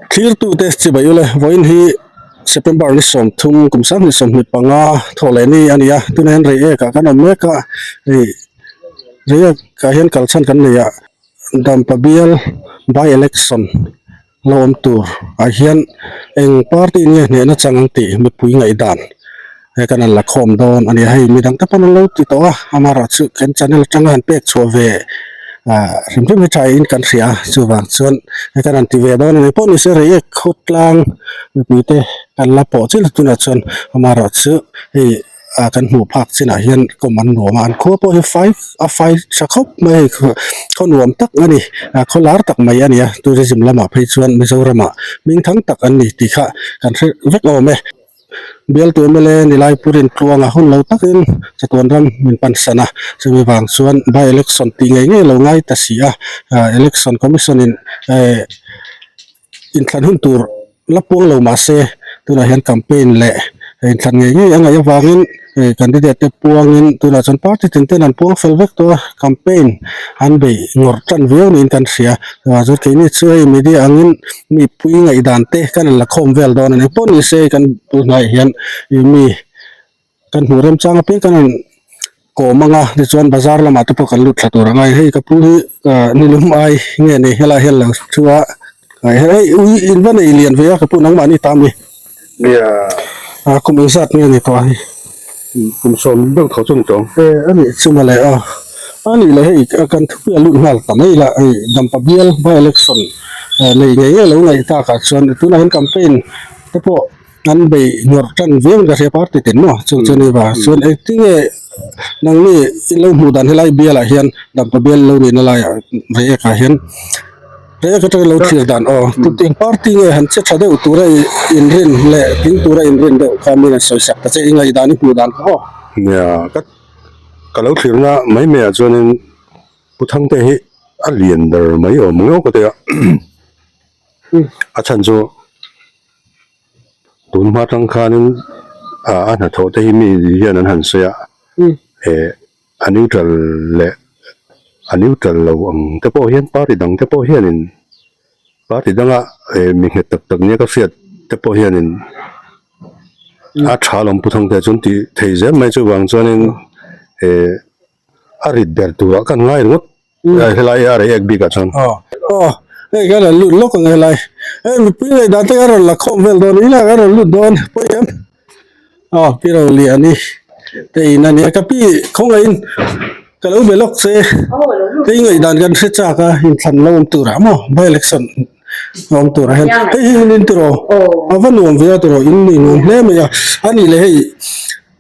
Thirtute chibai ule vawiin hi September ni 30 kum 2025 thawh leh ni a ni a tunah hian Reiek ah kan awm mek a hei Reiek ah hian kal chhan kan nei a Dampa bial by election lo awm tur ah hian eng party in nge hnehna chang ang tih mipui ngaihdan he kan han la khawm dawn a ni a hei midang te pawn an lo ti tawh a amaherawhchu kan channel atanga han pek chhuah ve ah hrim hrim hi tha in kan hria a chuvang chuan he kan han ti ve dawn a ni pawh ni se reiek khawtlang mipui te kan la pawh chiah tunah chuan amaherawhchu hei ah kan hmuh phak chinah hian kawm an nuam a an khua pawh hi fai a fai tha khawp mai a hei khaw nuam tak a ni ah khaw lar tak mai a ni a tourism lamah phei chuan Mizoramah hmingthang tak an ni tih kha kan hre vek awm e. Bialtu mla Nilaipur in tluanga hun lo takin chatuan ram min pan san a, chumi vang chuan by election tih ngei ngei lo ngai ta si a, election commission in eh inthlan hun tur la puang lo mah se tunah hian campaign leh inthlan ngei ngei a ngaih avangin eh candidate te puangin tunah chuan party tin ten an puang fel vek tawh a, campaign an beih ngawrh tan viau niin kan hria. Ah chuan keini chu hei media angin mipui ngaihdan te kan la khawm vel dawn a ni pawh ni se kan bul hnaiah hian ih mi kan hmuh remchang apiang kan rawn kawm ang a tichuan bazar lamah te pawh kan lut thla tur ang a hei ka pu hi ah nilum ai nge ni helaiah hian lo thu a hei ui in va nei lian ve a ka pu nangmahni ta ami ah kum engzat nge ni tawh a hei. Kum sawm deuh tho chu ni tawh ang. E a nih chu mawle a, a nih leh hei kan thupui a lut nghal ta mai la hei Dampa bial by election nei ngei ngei lo ngaih tak ah chuan tunah hian campaign te pawh an bei ngawrh tan viau in ka hria party tin maw chung chu ni va chuan engtinge nangni in lo hmuh dan helai bial ah hian Dampa bial lo nihna laiah Reiek ah hian. He ka tang lo thlir dan aw eng party nge han che tha deuh tura i inrin leh tling tura inrin deuh kha min an sawi sak ta che i ngaihdan i hmuh dan kha aw. Nia ka ka lo thlirna mai mai ah chuanin Pu Thangte hi a lian ber mai awm ngeuh ka ti a a chhan chu tun hma tang khanin ah a hnathawh te hi mi hian an han sawi a eh. A neutral leh a neutral lo ang te pawh hian party dang te pawh hianin party danga eh mi nghet tak tak nia ka hriat te pawh hianin a tha lawm pu thangte chuan tih thei zel mai chuvang chuanin eh a rit ber turah khan ngai ringawt helai a rei ek bikah chuan. Aw aw hei ka rawn lut lawk ang helai hei mipui leh dan te ka rawn la khawm vel dawn ila ka rawn lut dawn pawi em. Aw pi ro lian i te in a nia ka pi khawngaihin ka lo be lawk che hei ngaihdan kan hre chak a inthlan lo awm turah maw by election awm turah hian hei hi in tiraw a va nuam ve a tiraw in nei nuam hle mai a a nih leh hei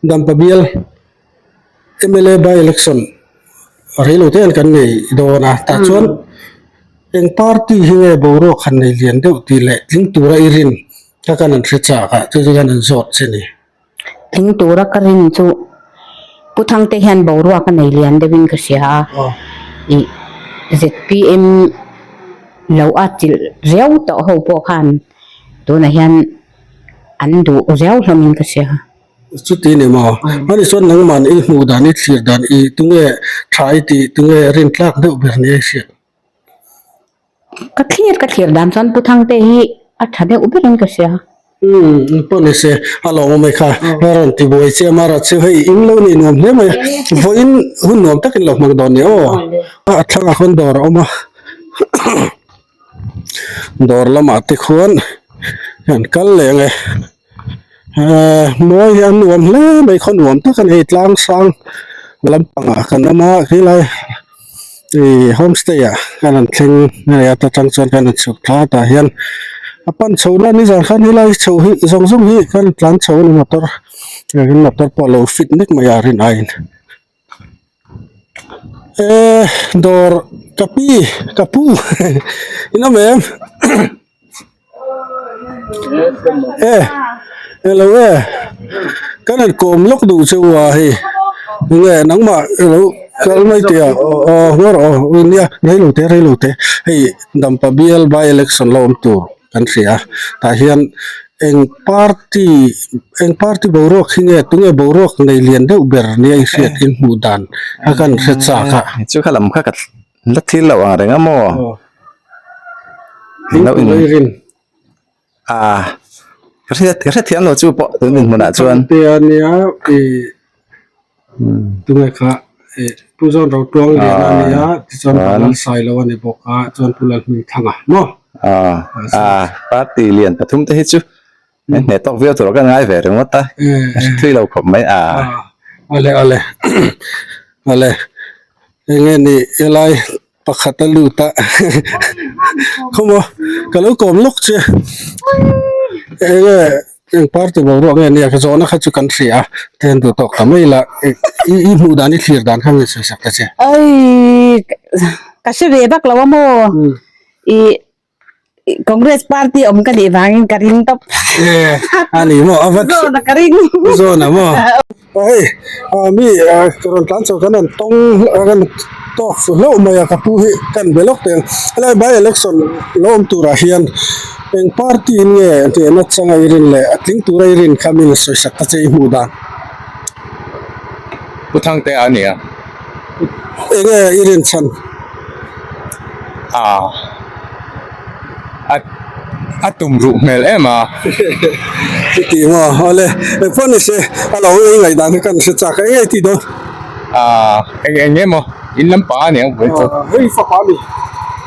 Dampa bial mla by election rei lo te hian kan nei dawn a tah chuan eng party hi nge boruak han nei lian deuh tih leh tling tura i rin kha kan an hre chak a chu chu hian an zawt che ni. Tling tura ka rin chu Pu Thangte hian boruak a nei lian deuhin ka hria a, ih zpm lo atchilh riau tawh ho pawh khan tunah hian an duh riau hlawmin ka hria. Chuti ni maw? Ani chuan nangman i hmuh dan, i thlir dan, i tunge tha i tih, tunge rintlak deuh ber ni a i hriat? Ka thlir ka thlir dan chuan Pu Thangte hi a tha deuh berin ka hria. Umm pawh ni se, a lawm awm e kha, a rawn ti buai che a mara chu hei in lo nih nuam hle mai a, vawiin hun nuam takin lo hmang dawn ni aw. A thlangah khawn dawr a awm a, dawr lamah te khuan an kal leh ang e. Ehh mawi hi an nuam hle mai khaw nuam tak a ni hei tlang sang lampangah kan awm a khilai ih homestay ah kan han thleng a ni a ta tang chuan kan han chhuk thla tah hian a pan chho na nizan khan helai chho hi zawng zawng hi kan tlan chho a ni motor motor pawh a lo fit nek mai a rin aiin. Ehh dawr ka pi ka pu in awm em eh elo e kan han kawm lawk duh che u a hei enge nangmah ilo kal mai tih ah aw ngaw rawh aw nia reilo te reilo te hei dampa bial by election la awm tur. Kan hria a, tah hian eng party eng party boruak hi nge tunge boruak nei lian deuh ber nia i hriat in hmuh dan a kan hre chak a. Chu kha lam kha ka la thil loh ang reng a maw? Lo in rin. A ka hriat ka hrethiam lo chu pawh tun dinhmunah chuan. Thangtea nia i tunge kha i Pu Zawn Rotuang lian a nia tichuan Vanlal Sailo a ni bawk a chuan Pu Lalhmingthanga maw? A a party lian pathum te hi chu an hneh tawk viau tur kan ngai ve ringawt a ka hre thui lo khawp mai a. Awle awle awle enge ni helai Pakhat a lut a khawmaw ka lo kawm lawk che enge eng party boruak nge nia ka zawhna kha chu kan hria a then duh tawk ta mai la i i hmuh dan i thlir dan kha nge sawi sak ta che. Oi ka hre ve vak lo a maw i Congress party awm ka nih vangin ka ring tawp. Eh, a ni maw? A va Zawna ka ring. Zawna maw? Hei, mi ka rawn tlan chho kan rawn tawng kan tawk fu hlauh mai a, ka pu hi kan be lawk teh ang. Helai by election lo awm turah hian eng party in nge hnehna changa i rin leh a tling tura i rin kha min sawi sak ta che i hmuh dan. Pu Thangte a nia. Enge i rin chhan? A a a tum ruh hmel em a. Chuti maw awle engpawh ni se a lo ei ngaih dan hi kan hre chak a eng ei tih dawn? A eng eng emaw in lam pa a niang vawi chu. Hei fapa a ni.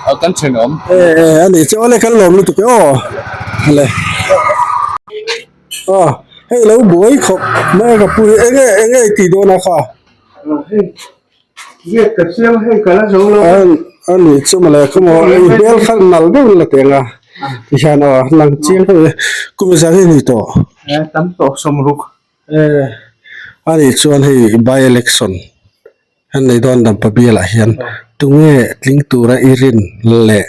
A kan thenawm. E e a ni chu awle kan lawm lutuk e aw awle aw hei lo buai khawp mai a ka pu hi enge enge ei tih dawn a kha? Gate ka siam hei ka la zo lo. A ni chu mawle ka maw i hmel kha nal deuh in la teng a tihian aw lang chiang deuh e kum zan hi ni tawh. E tam tawh sawmruk. E a nih chuan hei by election an nei dawn dampa bialah hian tunge tling tura i rin leh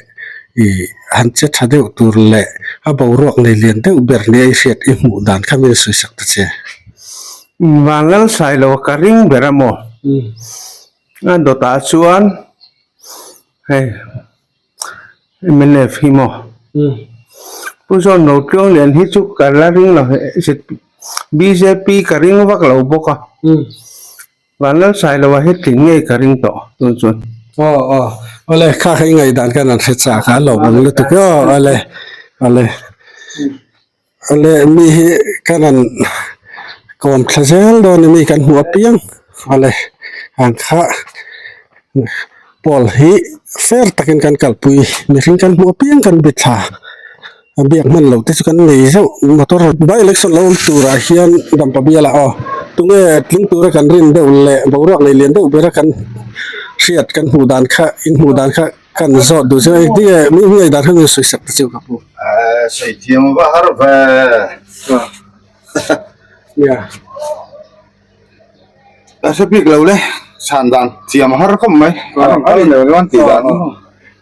i han che tha deuh tur leh a boruak nei lian deuh ber nia i hriat i hmuh dan kha min sawi sak ta che. Vanlal Sailo ka ring ber a maw? A dawtah chuan hei mnf hi maw? Pu Zawn Rotluang lian hi chu ka la ring lo bjp ka ring vak lo bawk a, Vanlal Sailo hi tling ngei ka ring tawh tun chuan. Aw aw awle kha kha i ngaihdan khan an hre chak a, a lawm ang lutuk e aw awle awle. Awle mi hi kan han kawm thla zel dawn a mi kan hmuh apiang awle ang kha pawl hi fair takin kan kalpui mihring kan hmuh apiang kan bi thla a biak hman loh te chu kan nei zeuh motor by election lo awm turah hian dampa bialah aw tunge tling tura kan rin deuh leh boruak nei lian deuh bera kan hriat kan hmuh dan kha in hmuh dan kha. Kan zawt duh chu engtin nge mi ngei dan kha min sawi sak ta chu ka pu. Sawi thiam va har ve. Nia. A hre bik lo le, chhan dan thiam a har khawp mai. A rawn kal neuh neuh an tih dan.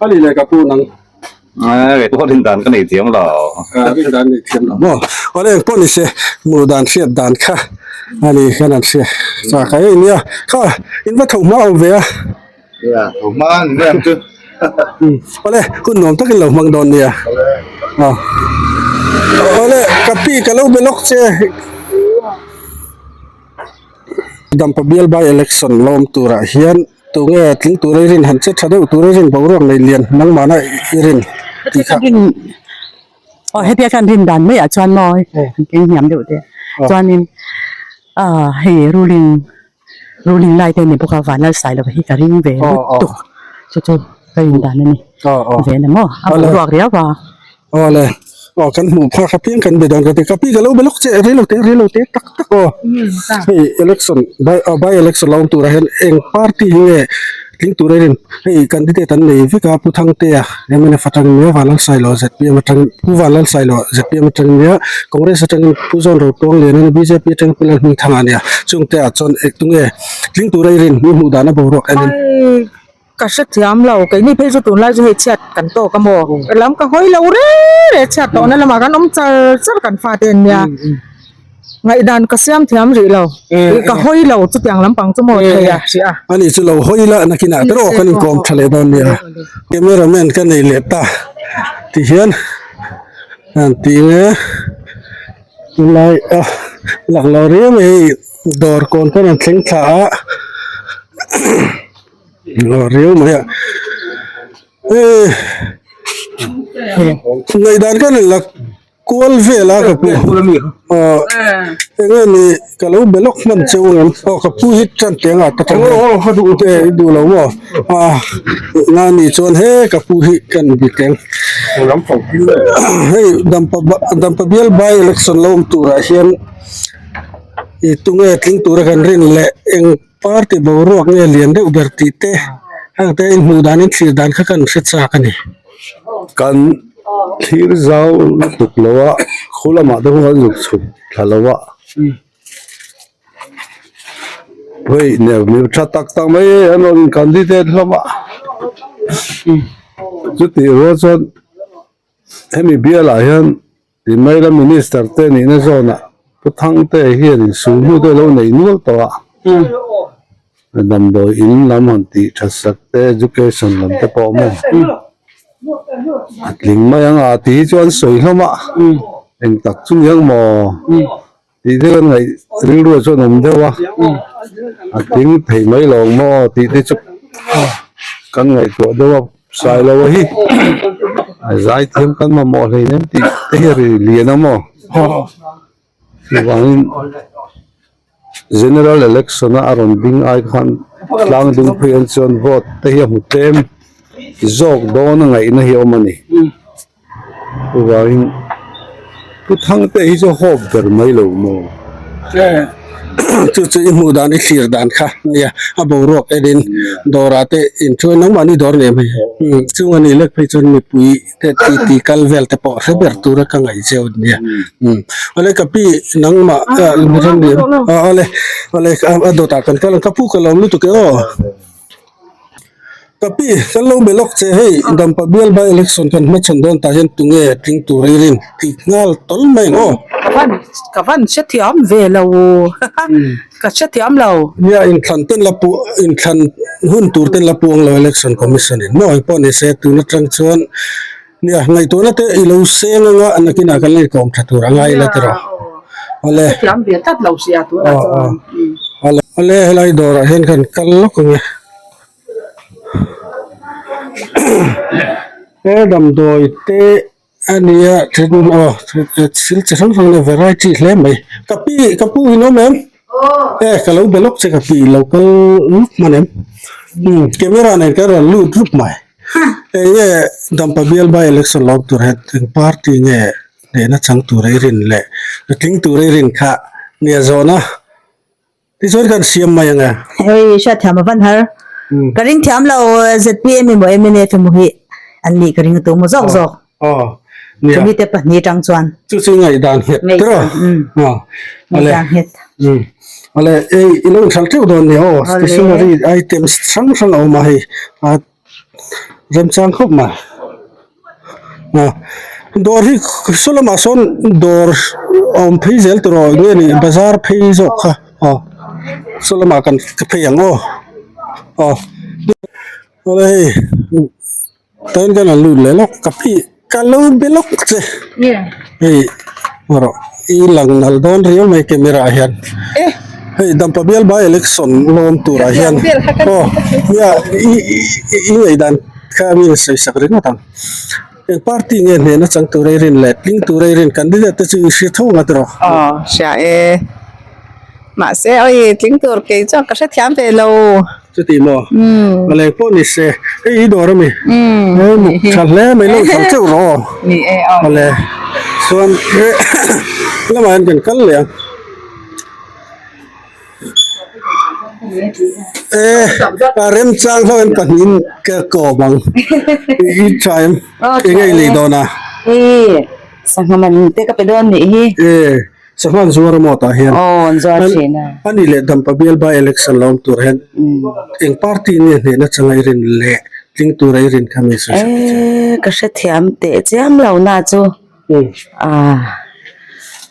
A ni le ka pu nang. Kei pawh rin dan ka nei thiam lo. Rin dan nei thiam lo maw. Awle engpawh ni se, hmuh dan hriat dan kha a ni kan han hria. Chak a nia, kha in va tho hma awm ve a. Nia, tho hma ni mai ang chu. Awle, hun nuam takin lo hmang dawn nia. Awle, ka pi ka lo be lawk che. Dampa bial by election lo awm turah hian tunge tling tura i rin han che tha deuh tura i rin boruak nei lian nangmahna i rin tih kha. Aw hetia khan rin dan maiah chuan maw an keng hniam deuh te chuanin ah hei ruling Ruling lai te ni bawk a vanlal sai lo hi ka ring ve lutuk chu chu ka in dan a ni ve na maw a boruak riau a. Aw le aw kan hmuh phak apiang kan be dawn ka ti ka pi ka lo be lawk che rei lo te rei lo te tak tak aw hei election by by election lo awm turah hian eng party hi nge tling tur a rin hei candidate an nei vek a Pu Thangtea mnf atangin nia Vanlalsailo zpm atangin Pu Vanlalsailo zpm atangin nia Congress atangin Pu Zawn Rotuanglian a nia bjp atangin Pu Lalhmingthanga a nia chungte ah chuan eng tunge tling tura i rin i hmuh dan a boruak en in. Ka hrethiam lo keini phei chu tunlai chu hei chhiat kan tawk a maw lam ka hawi lo reng reng chhiat tawhna lamah kan awm char char kan fate an nia. Ngaihdan ka siam thiam rih lo. Ka hawi lo chutiang lampang chu maw thei a hrih a. Ani chu lo hawi la nakinah te erawh kan inkawm tha leh dawn nia. Camera man ka nei leh ta ti hian an ti nge tunlai a lak lo riau mai hei dawr kawn pawn an thleng thla a lawr riau mai a hei ngaihdan ka nei la. kual vel a ka pu aw enge ni ka lo be lawk hman cheu ang aw ka pu hi tan teng ah ta tang e i duh lo maw a nga ni chuan he ka pu hi kan bi teng hei dampa dampa bial by election lo awm turah hian ih tunge tling tura kan rin leh eng party boruak nge lian deuh ber tih te heng te inhmuh dan in thlir dan kha kan hre chak a ni. Kan thlir zau lutuk lo a khu lamah te pawh kan zuk chhuk thla lo a hei ner mir tha tak tak mai hei an rawn candidate hlawm a chutih rual chuan hemi bialah hian Ti mai la minister te nihna zawnah Pu Thangte hian insulhnu te a lo neih nual tawh a, damdawi in lam han tih that sak te education lam te pawh maw a tling mai ang a tih hi chu an sawi hlawm a, eng tak chu niang maw tih te kan ngaih rilru ah chuan awm deuh a, a tling thei mai lo ang maw tih te chu kan ngaihtuah deuh a. Sailoa hi a zaithiam kan mamawh hleinem tih te hi a ri lian a maw chuvangin general election a a rawn ding ai khan tlang ding phei an chuan vote te hi a hmu tlem zawk dawn a ngaihna hi a awm a ni Chuvangin Pu Thangte hi chu hope ber mai lo maw? Chu chu i hmuh dan i thlir dan kha nia a boruak enin dawrah te inthuai nangmahni dawr nei mai chung a nih lek phei chuan mipui te ti ti kal vel te pawh hre ber tura ka ngaih zeuh nia awle ka pi nangmah awle awle a dawtah kan kal ang ka pu ka lawm lutuk e aw. Ka pi, kan lo be lawk che hei Dampa bial by election kan hmachhawn dawn tah hian tunge tling tur i rin tih nghal tawl mai ang aw. Ka van ka van hrethiam ve lo ka hrethiam lo. Nia inthlan ten la pu inthlan hun tur ten la puang lo election commission in maw engpawh ni se tun atang chuan nia ngaihtuahna te i lo seng anga nakinah kan la inkawm tha tur a ngai ila tiraw awle. Hrethiam ve tlat lo sia tunah chuan. Awle helai dawrah hian kan kal lawk ang e. He damdawi te a nia then aw thil chi hrang hrang leh variety hle mai ka pi ka pu in awm em e ka lo be lawk che ka pi lo kal lawk hman em camera nen ka rawn lut rup mai enge dampa bial by election lo awm tur hian eng party nge hnehna chang tur a i rin leh tling tur a i rin kha nia zawhna. Tichuan kan siam mai ang e. Hei hriatthiam a van har. Ka ring thiam lo ZPM emaw MNF emaw hi an nih ka ring a tu maw zawk zawk. Aw nia. Chumi te pahnih atang chuan. Chu chu ngaihdan nghet tawh a. Aw. Ngaihdan nghet. Awle ei i lo inhral teuh dawn nia aw stationery items hrang hrang a awm a hei a remchang khawp mai. Dawr hi saw lamah sawn dawr a awm phei zel tawh rawh nge ni bazar phei zawk kha aw saw lamah kan phei ang aw aw awle hei tain kan han lut leh lawk ka pi ka lo be lawk che hei rawh i lang nalh dawn riau mai camera ah hian hei dampa bial by election lawm turah hian aw nia i i ngaihdan kha mi sawi sak ringawt ang. Eng party nge hnehna chang tur ei rin leh tling tur ei rin candidate te chu i hria tho ang a tiraw? Aw hria e. Mahse awi tling tur kei chuan ka hrethiam ve lo. Chuti maw? Umm. Leng pawh ni se. Hei i dawr ami? Umm. Hei muk tha hle mai lo thal teuh rawh aw. Ni e aw. Awle. Chuan lamah hian kan kal leh ang. E a remchang hlauh em pahnihin ka kawm ang i tha em eng ei lei dawn a e sangha man te ka pe dawn nih hi e sangha an zuar amaw tah hian aw an zuar thin a ani leh dampa bial by election lo awm tur hian eng party nge hnehna changa i rin leh tling tura i rin kha mi sawi e ka hrethiam teh chiam lo na chu.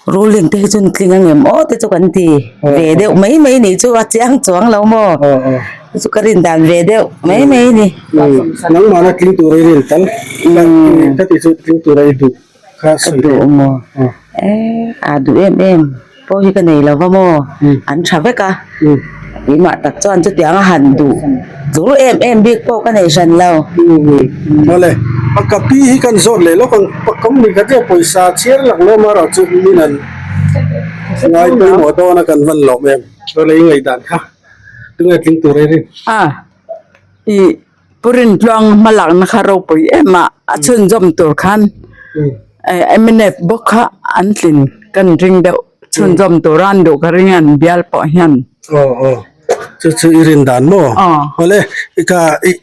Ruling te hi chu an tling ang em aw te chu kan ti ve deuh mai mai nih chu a chiang chuang lo maw chu ka rin dan ve deuh mai mai a ni. Nangmahna tling tur i rin tal ka tih chu tling tur a i duh kha sawi duh maw e a duh em em pawh hi ka nei lo va maw an tha vek a keimah tak chuan chutiang a han duh tlur em em bik pawh ka nei hran lo. Awle. A ka pi hi kan zawt leh lawk ang company khat hian pawisa chhiar lak lawm a erawh chu min an ngai pawimawh dawn a kan van lawm em chuan ei ngaihdan kha tunge tling tur ei rin. A i Pu Rintluang hmalakna kha ropui em a a chhunzawm tur khan mnf bawk kha an tlin kan ring deuh chhunzawm tura an duh ka ring a an bial pawh hian. Aw aw chu chu i rin dan maw? Awle i ka i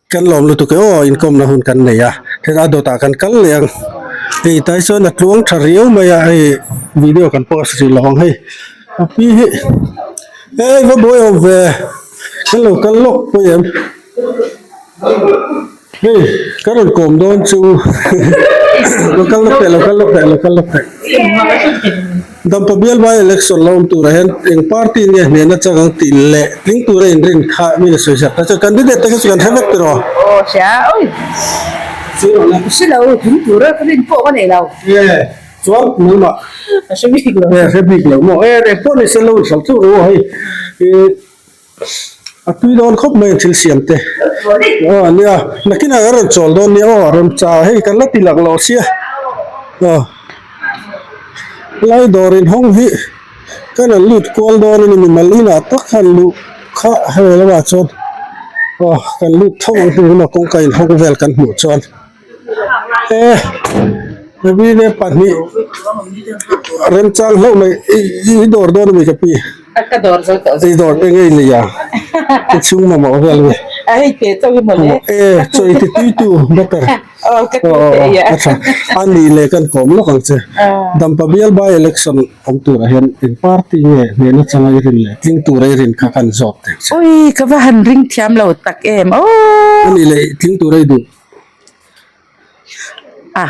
Kan lawm lutuk e aw, inkawmna hun kan nei a, then a dawtah kan kal leh ang. Hei tai chuan a tluang tha riau mai a, hei video kan post rih lo ang hei. A pi hi hei va buai awm ve, kan lo kal lawk pawh em. Hei ka rawn kawm dawn chu lo kal lawk teh, lo kal lawk teh, lo kal lawk teh. Dampa bial by election lo awm turah hian eng party nge hnehna chang ang tih leh tling tura inrin kha min a sawi sak ta chuan candidate te kha chu kan hre vek tiraw? Aw hria oi hre lo tling tura ka rin pawh ka nei lo. E chuan nangmah ka hre bik lo. E hre bik lo maw e eng pawh ni se lo inhralh chu ru hei e A tui dawn khawp mai ang thil siam te. Aw ania nakinah kan rawn chawl dawn nia aw rawn cha hei kan la ti lak lo sia aw lai dawr in hawng hi kan han lut kual dawn a ni mimal inah tak han luh kha hei lamah chuan aw kan lut tho ang hnu hunah kawngka in hawng vel kan hmuh chuan. E Naveen e pahnih remchang hlauh mai i dawr dawn ami ka pi ka dawr zo tawh i dawr eng ei lei a i chhung mamawh vel nge a hei te chauh hi mawle e chaw i ti tui tu better aw ka ti te ia a tha a nih leh kan kawm lawk ang che Dampa bial by election awm turah hian eng party nge hnehna changa i rin leh tling tura i rin kha kan zawt teh che ui ka va han ring thiam lo tak em aw a nih leh tling tura i duh A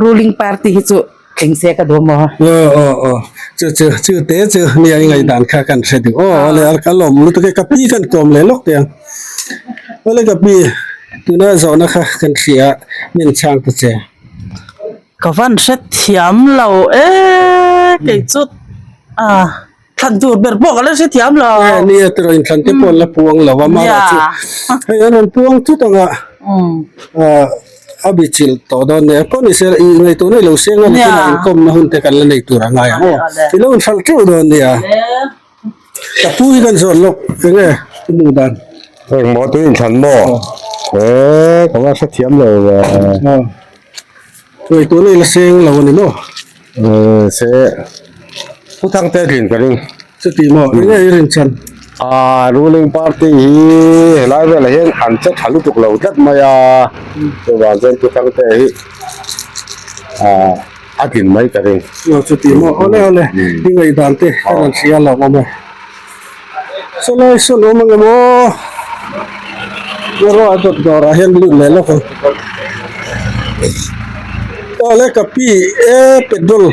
ruling party hi chu tling se ka duh maw? Aw aw aw chu chu chu te chu nia i ngaihdan kha kan hre duh aw awle a ka lawm lutuk e ka pi kan kawm leh lawk teh ang awle ka pi tuna zawhna kha kan hria a min chhang ta che. Ka van hre thiam lo e kei chu a. Thlan tur ber pawh ka la hrethiam lo. Nge nia tiraw inthlan te pawh an la puang lo a mah chu hei an rawn puang thut ang a a bi chilh tawh dawn nia pawh ni se i ngaihtuahna i lo seng a nakinah inkawmna hun te kan la nei tur a ngai ang aw i lo inhralh teuh dawn nia ka pu hi kan zawn lawk enge i hmuh dan. Engmaw tui inthlan maw? Eee ka va hrethiam lo ve. Ngaihtuahna i la seng lo a ni maw? Se Pu Thangte tlin ka ring. Chuti maw? Eng nge i rin chhan? Aa ruling party hi helai velah hian an che tha lutuk lo tlat mai a, chuvang chuan Pu Thangte hi aa a tlin mai ka ring. Aw chuti maw? Awle awle i ngaihdan te ka rawn hria lo awm e. Sawlai sawn awm ang emaw? Erawh a dawt dawrah hian lut leh lawk ang. Awle ka pi e petrol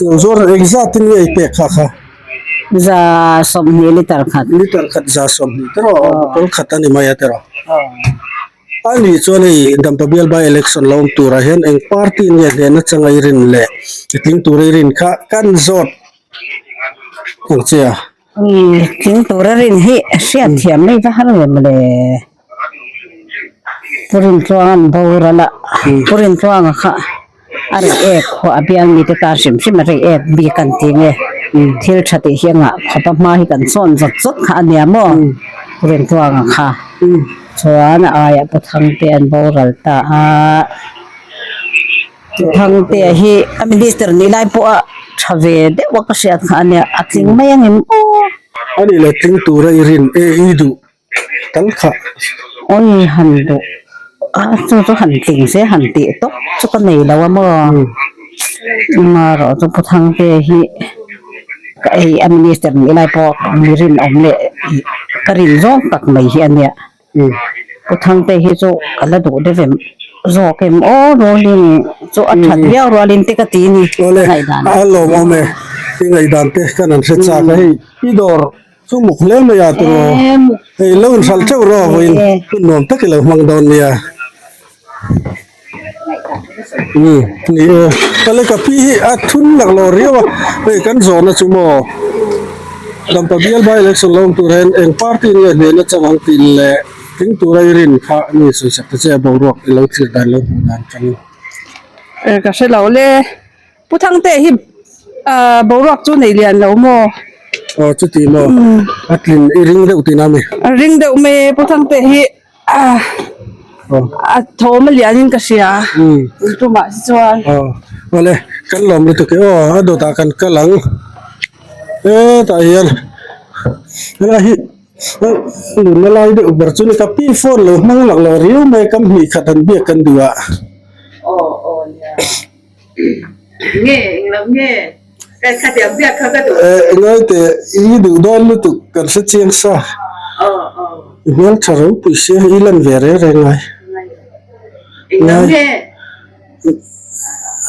lo zuar engzat in nge i pek kha kha? Za 20 liter khat. Liter khat za 20 teraw bottle khat a ni mai a teraw. A nih chuan hei Dampa bial by election lo awm turah hian eng party nge hnehna changa i rin leh i tling tura i rin kha kan zawt ang che a. Umm tling tura rin hi hriat thiam mai va har ve mawle. Pu Rintluang an boral a, Pu Rintluanga kha a rei ek khaw a bial mite tan hrim hrim a rei ek bik an ti nge thil tha tih hi a ngah khawp a hma hi kan sawn zawt zawt kha a nia maw Pu Rintluanga kha chuan a aiah Pu Thangte an boral ta a Pu Thangte hi a minister nih lai pawh a tha ve deuh a ka hriat kha a nia a tling mai ang em aw. A nih leh tling tura i rin e i duh Tal kha. Awi han duh a chu chu han tling se han tih tawp chu ka nei lo a maw. Amaherawh chu Pu Thangte hi ka ei a minister nih lai pawh mi rinawm leh ka rin zawng tak mai hi a nia. Pu Thangte hi chu ka la duh deuh em zawk em aw rualin chu a that viau rualin te ka ti ni. Awle a lawmawm e i ngaihdan te kan han hre chak a hei i dawr Chu muk hle mai a tiraw hei lo inhralh teuh rawh vawiin hun nuam tak i lo hmang dawn nia umm ni e tale ka pi hi a thun lak lo riau a hei kan zawhna chu maw Dampa bial by election lo awm tur hian eng party nge hnehna chang ang tih leh. Tling tura i rin kha mi sawisak ta che a boruak i lo thlir dan lo hmuh dan tangin. Ka hre lo le. Pu Thangte hi boruak chu nei lian lo maw? Aw chuti maw? A tlin i ring deuh tihna a mi? A ring deuh mai e Pu Thangte hi a thawm a lian in ka hria tun tumah hi chuan. Aw awle kan lawm lutuk e aw a dawtah kan kal ang hetah hian helai hi nunna lai deuh ber chu ni ka pi phone lo hmang lak lo riau mai kam hnih khat han biak kan duh a. Aw aw nia. Nge englo nge ka khatiang biak kha ka duh. Eh ngai teh i duh dawn lutuk kan hre chiang sa. Aw aw. I hmel tha ropui sia i lan ve reng reng ngai. Englo nge.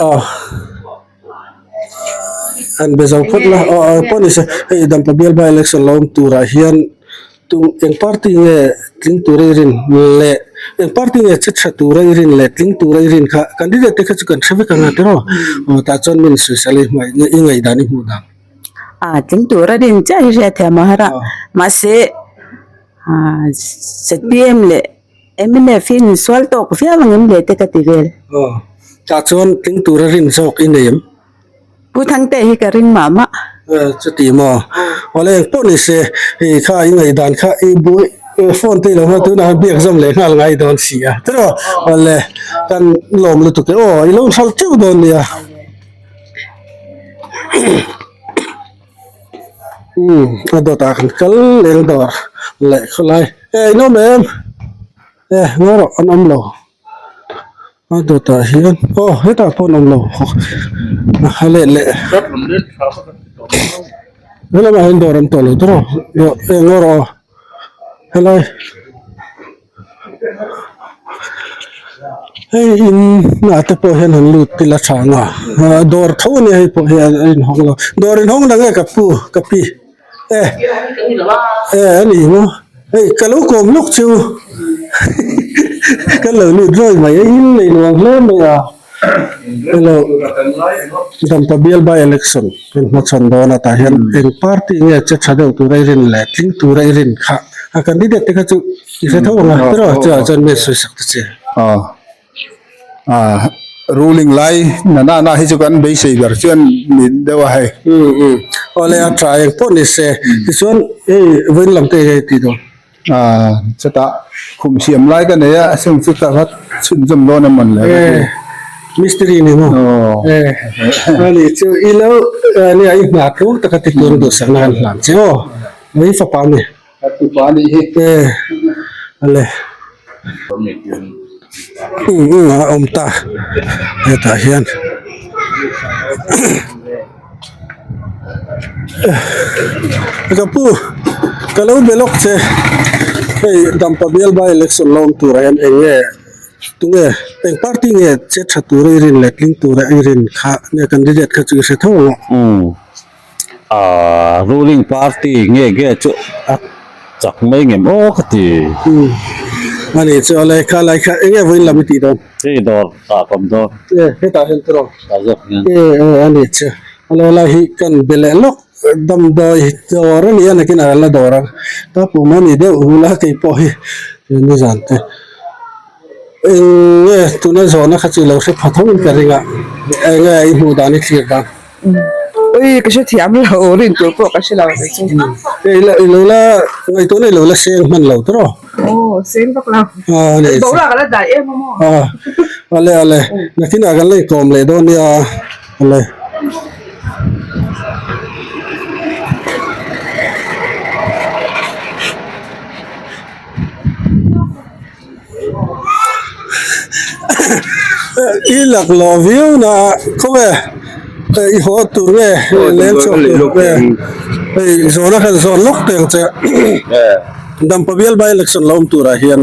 Aw. An be zo phawt la aw aw pawh ni se hei Dampa bial by election lo awm turah hian Tung eng party nge tling tura i rin leh eng party nge che tha tura i rin leh tling tura i rin kha candidate te kha chu kan hre vek ang a tiraw aw tah chuan min sawisel i hmuh i ngaihdan i hmuh dan. A tling tura rin chiah hi hriat thiam a har a mahse zpm leh mnf hi insual tawk viau ang em le te ka ti vel. Aw tah chuan tling tura rin zawk i nei em? Pu Thangte hi ka ring mah mah. Chuti maw? Awle eng pawh ni se, hei kha i ngaihdan kha i buai phone te i lo hmang tunah hian biak zawm leh nghal ngai dawn si a. Tiraw? Awle kan lawm lutuk e aw, i lo hral teuh dawn nia. Umm a dawtah kan kal leng dawr leh khawlai. E in awm em? E ngawi rawh an awm lo. A dawtah hian aw hetah pawh an awm lo a leh leh helamah hian dawr an tawh lo tawh a eng erawh helai hei in ah te pawh hian han lut ila tha ang a dawr tho a nia hei pawh hi a inhawng lo dawr inhawng dang e ka pu ka pi. E e a ni maw hei ka lo kawm lawk chu ka lo lut rawi mai a in nei nuam hle mai a hello Dampa bial by election kan hmachhawn dawn a tah hian eng party nge che tha deuh tura i rin leh tling tura i rin kha a candidate te kha chu i hre tho ang a tiraw chuvang chuan mi sawisak ta che. Ah ruling lai na na na hi chu kan beisei ber chuan ni deuh a hei. Um um awle a tha eng pawh ni se tichuan hei vawiin lam te hei tih dawn. Ah chutah khum siam lai ka nei a a chung chu ka va chhunzawm dawn emaw ni le. Eh mistiri ni maw eh ani chu i lo nia i hna tluk taka ti tur duhsakna kan hlan che aw i fapa ani. A tupa anih hi. Eh ale. Um um a awm ta hetah hian ka pu ka lo be lawk che hei Dampa bial by election la awm turah hian eng nge tunge eng party nge che tha tura i rin leh tling tura i rin kha nge candidate kha chu i hre tho ang aw. Ahh ruling party nge nge chu a chak mai ngem aw ka ti. Umm ani chu ale kha lai kha enge vawiin lam i tih dawn? Hei dawr ah ka awm dawn. E hetah hian tiraw? Tah zawk hian. E e ani chu ale lai hi kan be leh lawk damdawi dawr a ni a nakin a la dawr ang ta pum a ni deuh hul a keipawh hi nizan te. Eng nge tuna zawhna kha chu i lo hre pha tho in ka ring a, eng nge i hmuh dan i thlir dan? Ui ka hre thiam lo, rin tur pawh ka hre lo kei chu. I lo i lo la ngaihtuahna i lo la seng hman lo tawh. Aw seng vak lo. Boruak a la dai em a maw? Ale ale nakinah kan la inkawm leh dawn nia ale. I lak lo viau na khaw e i haw tur nge leng chhuak tur nge hei zawhna khan zawn lawk teh ang che Dampa bial by election lo awm turah hian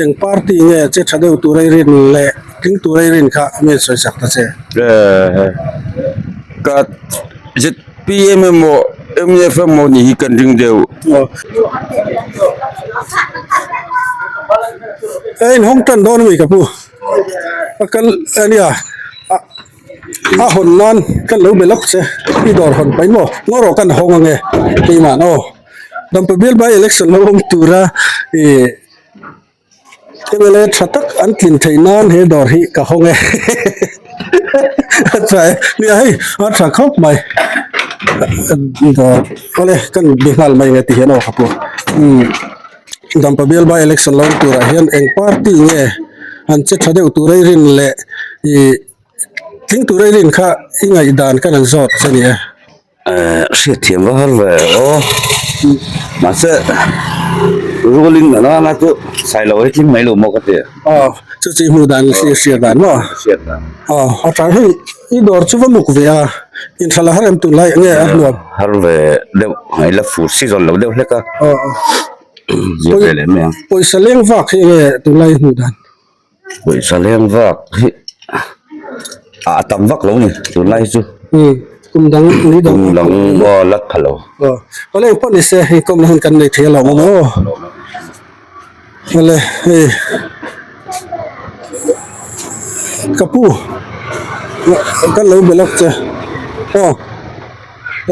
eng party nge che tha deuh tura i rin leh tling tura i rin kha mi sawi sak ta che. Ka zpm emaw mnf emaw nih hi kan ring deuh. Ka inhawng tan dawn a mi ka pu a kal a nia a a hawn nan kan lo be lawk che i dawr hawn paih maw ngaw rawh kan hawng ange keimah aw Dampa bial by election lo awm tura ih. MLA tha tak an tlin theih nan he dawr hi ka hawng e a tha e nia hei a tha khawp mai dawr awle kan bi nghal mai nge ti hian aw ka pu umm Dampa bial by election lo awm turah hian eng party nge an che tha deuh tur a i rin leh ih tling tur a i rin kha i ngaihdan ka rawn zawt che ni e. Hriatthiam va har ve aw. Mahse ruling na nana chu Sailo hi tling mai lo maw ka ti. Aw chu chu i hmuh dan i hriat dan maw? Hriat dan. Aw a ṭang hei i dawr chu va muk ve a inthla la har em tunlai nge a hnuam? Har ve deuh a la fur season lo deuh hlek a. Aw Zir ve leh mai ang. Pawisa leng vak hi nge tunlai i hmuh dan? Pawisa leng vak hi a tam vak lo ni tunlai hi chu. Umm kum dang ni dang. Kum dang aw la tha lo. Aw awle engpawh ni se hei kawmna hun kan nei thei alawm awm aw. Awle hei ka pu kan lo be lawk che aw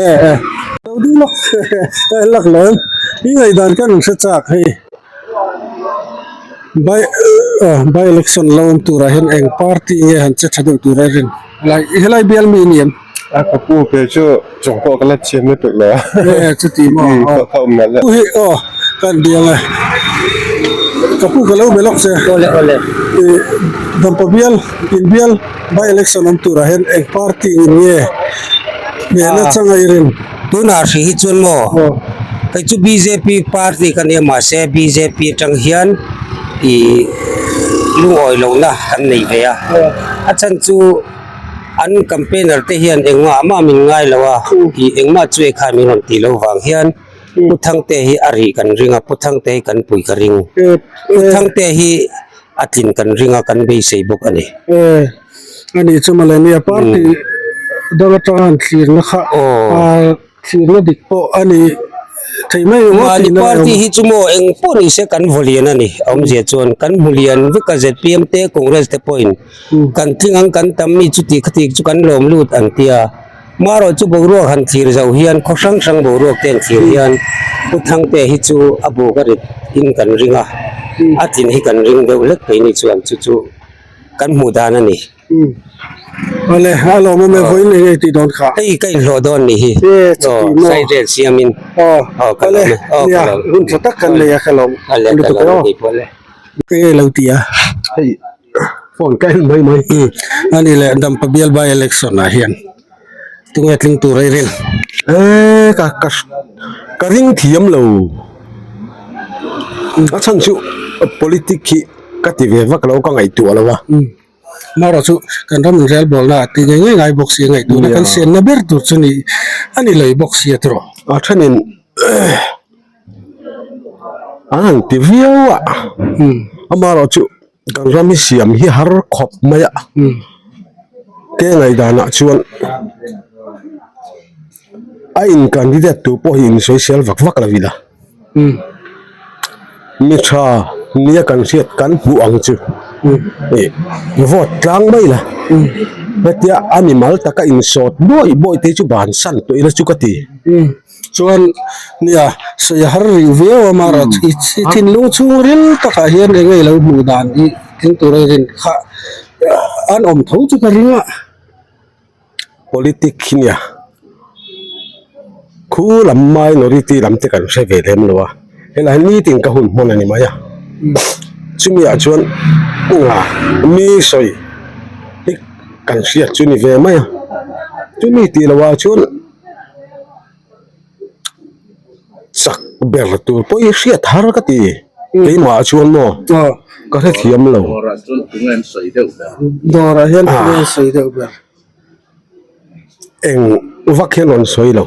e e lo ding lawk lak lo em i ngaihdan kan hre chak hei. By by election lo awm turah hian eng party nge han che tha deuh tur a rin lai helai bial mi a ni em? A ka pu ke chu chawng pawh ka la thiam lutuk lo a. E chuti maw aw ka awm nalh e. Pu hi aw kan biang e. Ka pu ka lo be lawk che. Awle awle. I Dampa bial in bial by election awm turah hian eng party in nge hmehna chang a i rin? Tunah hrih hi chuan maw kei chu bjp party ka nia mahse bjp atang hian ih lungawi lohna kan nei ve a a chhan chu an campaigner te hian engmah mah min ngai lo a ih engmah chu ekhai min rawn tih loh vang hian Pu Thangte hi a rih kan ring a Pu Thangte hi kan pui ka ring Pu Thangte hi a tlin kan ring a kan beisei bawk a ni. A nih chu mawle nia party dang atanga han thlirna kha thlirna dik pawh a ni thei mai ang Mahni party hi chu maw eng pawh ni se kan vaw lian a ni a awmzia chuan kan hmu lian vek a zpm te congress te pawhin kan tling ang kan tam mi chuti khati chu kan lawm lut an tia marawh chu boruak han thlir zo hian khaw hrang hrang boruak te an thlir hian Pu Thangte hi chu a buk a rit in kan ring a a tlin hi kan ring deuh hlek phei ni chuan chu chu kan hmuh dan a ni. Awle a lawm awm e vawiin eng nge tih dawn kha. Hei ka inhlawh dawn nih hi. E chuti maw. Side rel siamin. Aw awle nia hun tha tak kan nei a ka lawm lutuk e aw. Eng nge lo ti a. Hei phone ka en mai mai. Ani leh Dampa bial by election ah hian tunge tling tur ei rin. E ka ka ka ring thiam lo. A chhan chu politic hi ka ti ve vak lo ka ngaihtuah lo a. Marawh chu kan ram inrel bawlna ah tih ngei ngei ngai bawk si a ngaihtuahna kan siamna ber tur chu ni a ni lei bawk si a tiraw. A thenin an han ti viau a, amaherawh chu kan ram hi siam hi har khawp mai a, ke ngaihdanah chuan a in candidate tur pawh hi insawisel vak vak lo ila. Mi tha nia kan hriat kan hmuh ang chu ih vote tlang mai la hetia animal taka insawt buai buai te chu bansan tawh ila chu ka ti. Chuan nia sawi a har rih viau a mara i thinlung chhungril takah hian eng nge ilo hmuh dan hi tling tura rin kha an awm tho chu ka ring a. Politic hi nia khu lam minority lam te kan hre ve lem lo a helai meeting ka hun hman a ni mai a chumi ah chuan mi sawi hi kan hriat chu ni ve mai a chumi tih loh ah chuan. Chak ber tur pawh hi hriat har ka ti keimah ah chuan maw ka hrethiam lo. Dawrah chuan tunge an sawi deuh ber. Dawrah hian tunge an sawi deuh ber. Eng vak hian rawn sawi lo.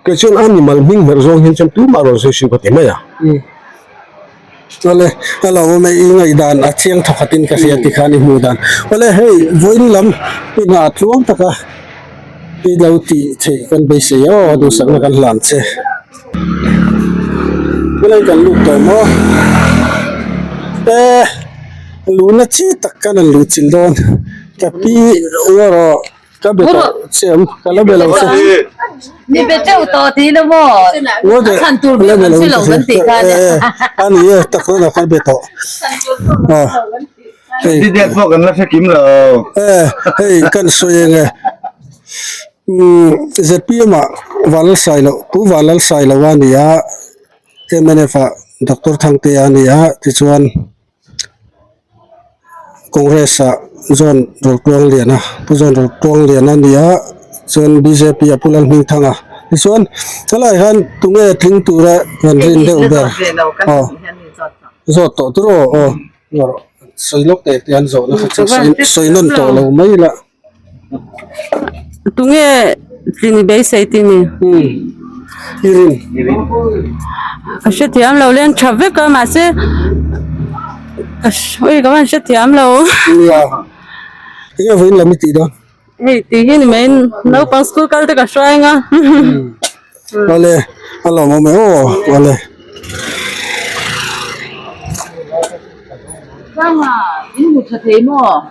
Kei chuan animal hming hmerh zawng hian chuan tumah rawn sawi suh ka ti mai a. Awle a lo awm e i ngaihdan a chiang thawkhat in ka hria tikhan i hmuh dan. Awle hei vawiin lam i hna tluang taka i lo tih theih kan beisei aw duhsakna kan hlan che. Helai kan lut tawh maw e luhna chi tak kan han luh chilh dawn ka pi erawh. Ka be tawh che em? Ka la be lo che. Ni be teuh tawh ti na maw? A chhan tur bik an hre lo kan tih khan e. A ni e, tak chuan ka be tawh. Candidate pawh kan la hre kim lo. E, hei kan sawi eng e. ZPM ah Vanlalsailo, Pu Vanlalsailo a ni a, mnf ah Doctor Thangtea a ni a, tichuan Congress ah John Rotluangliana Pu John Rotluangliana a ni a chuan bjp ah Pu Lalhmingthanga tichuan helaiah hian tunge tling tura kan rin deuh ber aw zawt tawh tur aw aw sawi lawk teh te an zawhna kha chu sawi nawn tawh lo mai ila. Tunge tlin i beisei tih ni? I rin. Ka hrethiam lo leng tha vek a mahse ka ui ka van hrethiam lo. Nia. Enge vawiin lam i tih dawn? Hei tih hi ni mai naupang school kal te ka hruai ang a. Awle a lawmawm e aw awle. Sanga in hmu tha thei maw?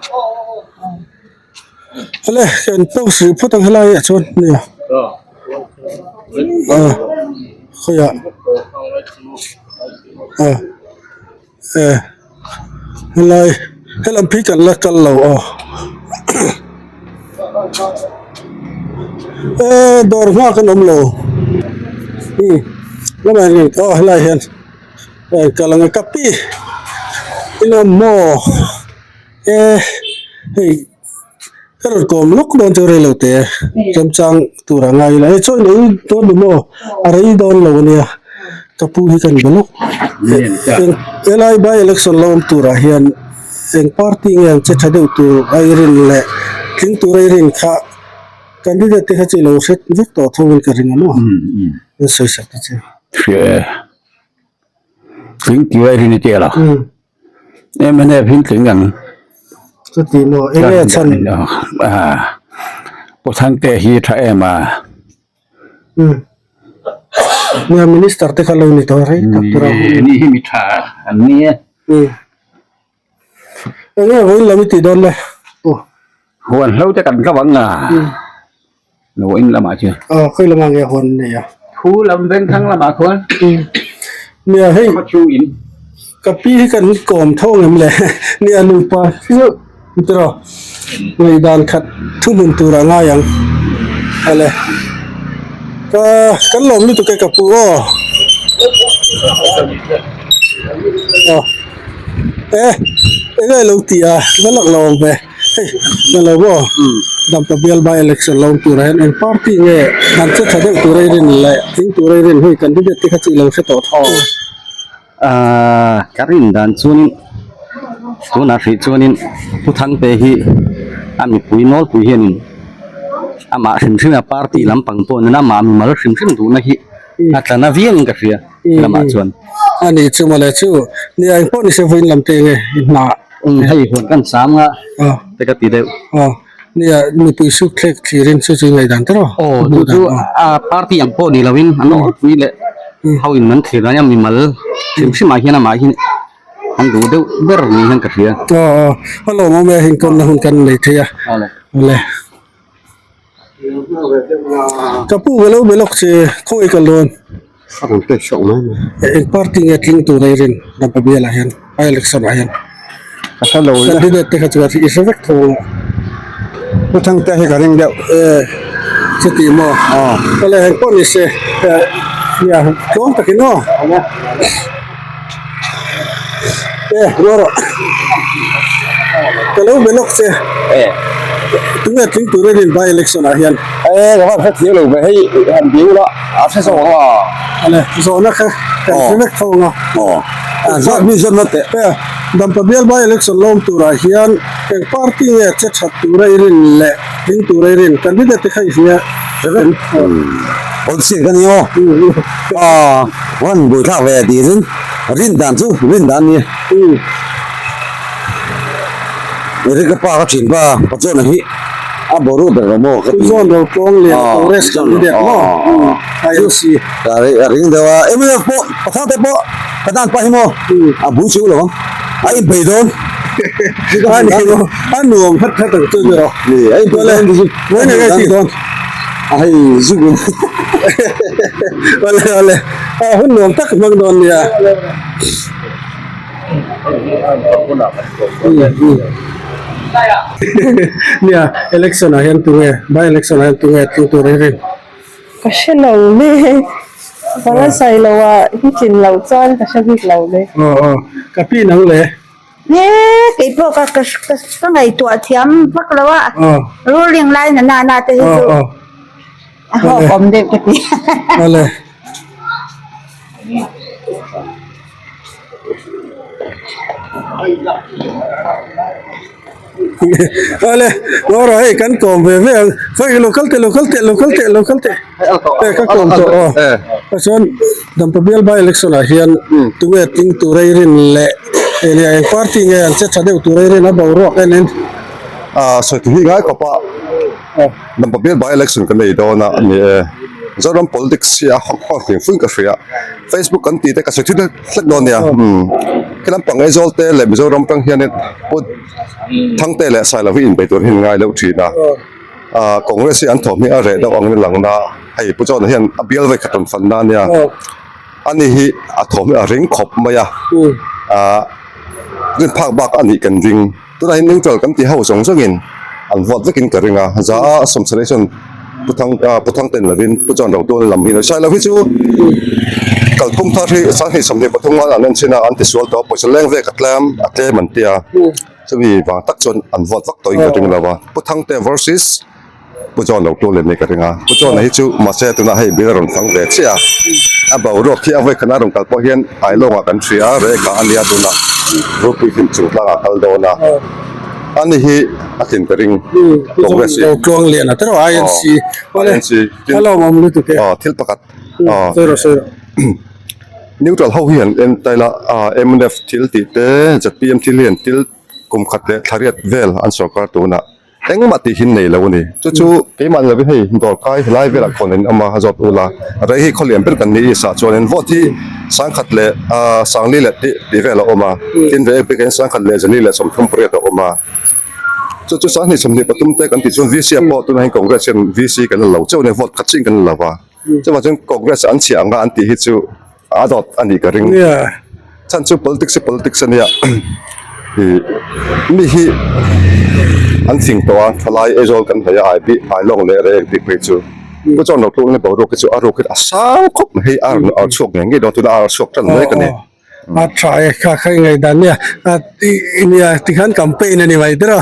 Awle kan post rih phawt ang helai ah chuan nia ah khawiah ah e helai helam phei kan la kal lo aw e dawr nghak an awm lo umm lamah hian aw helai hian kal ang e ka pi ila maw e hei ka rawn kawm lawk dawn chu rei lo te remchang tur a ngai ila e chaw in ei dawn ni maw a rei dawn lo ania ka pu hi kan be lawk helai by election lo awm turah hian eng party nge ang che tha deuh tur a i rin leh tling tur a i rin kha candidate te kha chu i lo hre vek tawh tho in ka ring a maw in sawi sak ta che. Hria e. Tling tir a i rin i tia la. Mnf hi tling ang. Chuti maw eng nge chhan? Pu Thangte hi tha em a. Nia minister te kha lo ni tawh rei tak tur a. Ni hi mi tha an ni e. Eng nge vawiin lam i tih dawn le? Huan hlo te kan hlo ang a. Vawiin lamah chuan. Aw khawi lamah nge huan nei a? Thu lam vengthlang lamah khuan. Nia hei. Khawchhung in. Ka pi hi kan kawm tho ngem le. Nia nupa hi chu tiraw ngaihdan khat thuhmun tur a ngai ang. Awle. Ka kan lawm lutuk e ka pu aw. Aw. E eng nge lo tih a va lak lo awm ve. Hei ka lo maw Dampa bial by election lo awm turah hian eng party nge an che tha deuh tur a i rin leh tling tur a i rin hei candidate te kha chu i lo hre tawh tho. Aaa ka rin dan chuanin tunah hrih chuanin Pu Thangte hi a mipui nawlpui hianin amah hrim hrim a party lampang pawh nena amah mimal hrim hrim duhna hi a tla na viangin ka hria lamah chuan. A nih chu mawle chu nia engpawh ni se vawiin lam te enge i hna. Umm hei huan kan cham nga te ka ti deuh. Aw nia mipui suk thlek thlirin chu chu ngaihdan te rawh. Aw chu chu a party ang pawh ni lovin an awlpui leh ho in an thlir ania mimal hrim hrim ah hian amah hi an duh deuh ber ni hian ka hria. Aw aw a lawmawm e inkawmna hun kan nei thei a. Awle. Ka pu ka lo be lawk che khawngaih ka lawn. A rawn pek chhuak mai mai. Eng party nge tling tur a i rin Dampa bial ah hian by election ah hian. Ka hre lo le. Candidate te kha chuan i hre vek tho ang a. Pu Thangte hi ka ring deuh. E chuti maw. Aw. Awle heng pawh ni se nia tlawm takin aw. E ruah rawh ka lo be lawk che tunge tling tur a rin by election ah hian e ka van hrethiam lo ve hei han biu la a hre zawk ang a ale zawhna kha kan hre vek tho ang a aw zawt mi zawt na teh e dampa bial by election lawm turah hian eng party nge che that tura i rin leh tling tura i rin candidate te kha i hria Policy ka ni aw aw wan buaithlak ve tih rin rin dan chu rin dan ni ri ka pa ka thin pa pa chuan hi a boru ber lo maw ka ti zawn ro tawng leh congress kan ni deuh maw INC a ring deuh a mnf pawh pathang te pawh ka tan pa hi maw a bui chu lo ang a inbei dawn. A ni maw a nuam khat khat ang chu ni rawh. Ni a in Awle vawiin enge tih dawn? A hei zuk in. Awle awle a hun nuam tak hmang dawn nia. Nia election ah hian tunge by election ah hian tunge tling tur i rin? Ka hre lo le, ka sawi lo a hi tlin loh chuan ka hre bik lo le. Aw aw, ka pi nang le. Nge kei pawh ka ka ka ngaihtuah thiam vak lo a, ruling lai na na na te hi chu a hawk awm deuh ka ti. Awle. Awle ngawrah hei kan kawm ve ve ang khawi lo kal teh lo kal teh lo kal teh lo kal teh eh ka kawm tawh aw chuan Dampa bial by election ah hian tunge tling tur a i rin leh eng eng party nge an che tha deuh tur a i rin a boruak en in. Ah sawi tur hi ngai khawp a. Dampa bial by election kan nei dawn a ni e. Zoram politics hi a hawk hawk hlim fuin ka hria. Facebook kan tih te ka sawi thil hlek dawn nia. Umm khi lampang Aizawl te leh Mizoram tang hianin Pu Thangte leh Sailo hi inbei tur hian ngai loh thin a. Ah Congress hi an thawm hi a reh deuh angin a lang na. Hei Pu John-a hian a bial vekhat rawn fan na a nia. Ani hi a thawm hi a ring khawp mai a. Ah rin phak bak a nih kan ring. Tunah hian neutral kan ti ho zawng zawngin an vote vekin ka ring a, za a sawmsarih chuan Pu Thang Pu Thangten lovin Pu John Rotual lam hi Sailo hi chu kalphung thar hi 2023 an an en chhin a an tisual tawh a pawisa leng vek a tlem a tlem an tia chumi vang tak chuan an vote vak tawhin ka ring lo a Pu Thangte versus Pu John lo tul em ni ka ring a, Pu John-a hi chu mahse tunah hei bill a rawn fang ve chiah a, a boruak hi a vawikhatna a rawn kal pawh hian Ailawngah kan hria a, Reka a nia tunah Rupui hlim chung tlangah a kal dawn a, ani hi a tlin ka ring Congress hi. Pu John Tluang Lian a tero INC INC aw thil pakhat neutral ho hi han en ta ila mnf thil tih te zpm thil hi an thil kum khat leh thla riat vel an sorkar tunah. Engmah tih hi nei lo a ni. Chu chu keimah ni lovin hei dawrkai helai velah khawn in awm a, zawt ula rei hi khawlian ber kan ni i sah chuanin vote hi sangkhat leh sangli leh tih tih vel a awm a, tin ve bik in sangkhat leh zali leh 38 a awm a. Chu chu 2023 te kan tih chuan VC ah pawh tunah hian Congress hian VC kan la lo chauh a nia vote khat chiah in kan la lo a. Chuvang chuan Congress an chhiah ang a an tih hi chu a dawt a nih ka ring. Chhan chu politics hi politics a nia ih mi hi an fing tawh a thalai Aizawl kan hnaih a ai bik ai lawng leh reng bik phei chu chu chuan lo tluk na boruak hi chu a ruk hi a sang khawp mai hei a rawn ar chhuak ngei ngei dawn tuna a ar chhuak tan mek a ni. A tha e kha kha i ngaihdan nia a nia tikhan campaign a ni mai ber a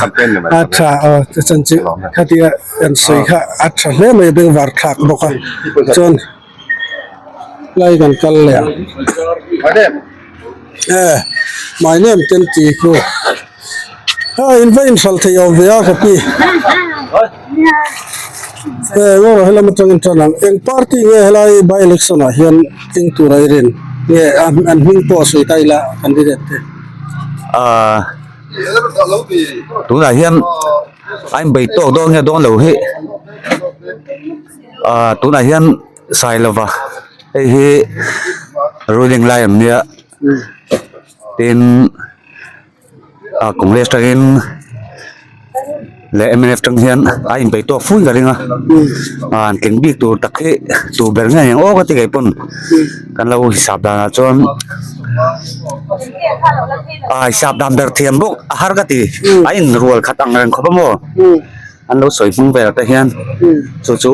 a tha aw chuan chu khatia kan sawi kha a tha hle mai bengvar thlak bawk a chuan lai kan kal leh ang e my name ten ti khu a in va inhralh theih awm ve a ka pi e ngaw helam atangin tan ang eng party nge helai by election ah hian eng tur a i rin nge an hming pawh sawi ta ila candidate te. Ahh tunah hian a inbei tawk dawn nge dawn lo hi ahh tunah hian Sailova hei hi ruling lai an nia tin. A Congress tangin leh mnf tang hian a inpeih tawk fui ka ring a an tling bik tur tak hi tu ber nge ang aw ka ti kei pawn kan lo hisap danah chuan a hisap dan ber thiam bawk a har ka ti a inrual khat ang reng khawp a maw an lo sawi hmung vel te hian chu chu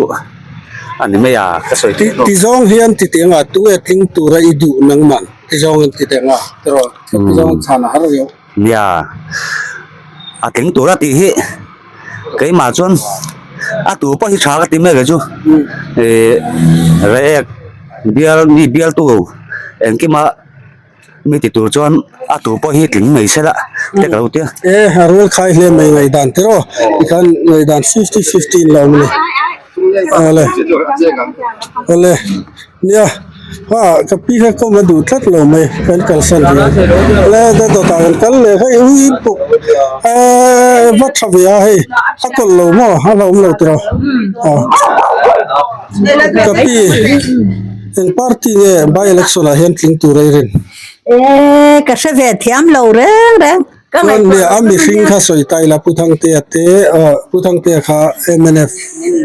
a ni mai a ka sawi tih ti zawng hian ti teng a tunge tling tura i duh nangman ti zawng in ti teng a tiraw. Nia, a tling tur a tih hi keimah chuan a tu pawh hi tha ka ti mek chu ih rek bial mi bialtu engkima mi ti tur chuan a tu pawh hi tling mai se la te ka lo ti a. E a rual khai hle mai ngaihdan te rawh tikhan ngaihdan 50-50 in la awm a ni. Awle awle nia ha ka pi kha kawm a duh tlat lo mai kan kalsan hian le dawtah kan kal leh hei ui puk eee va tha ve a hei a kawlh lo maw a la awm lo tiraw aw ka pi eng party nge by election ah hian tling tur a i rin Eee ka hre ve thiam lo reng reng. Ka Chuan ngaihtuah nia a loh chu mihring nia. kha sawi ta ila Pu Thangtea te ah Pu Thangtea kha mnf